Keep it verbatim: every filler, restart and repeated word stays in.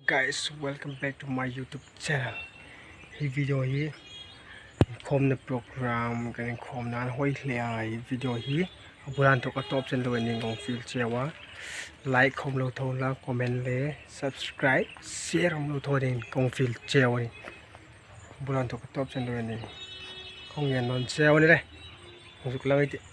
Guys, welcome back to my YouTube channel. Hi video hi inkhawmna program, kan inkhawmna an hoi hle a, hi video hi a bul inthawk a tawp chen lo a nih, kong fiel cheu a. Like khawm lo thaw la, comment le subscribe, share khawm lo thaw dingin kong fiel cheu a nih. A bul inthawk a tawp chen lo a nih. Kong ngen nawn cheu a ni le. Kong zuk lang ei tih.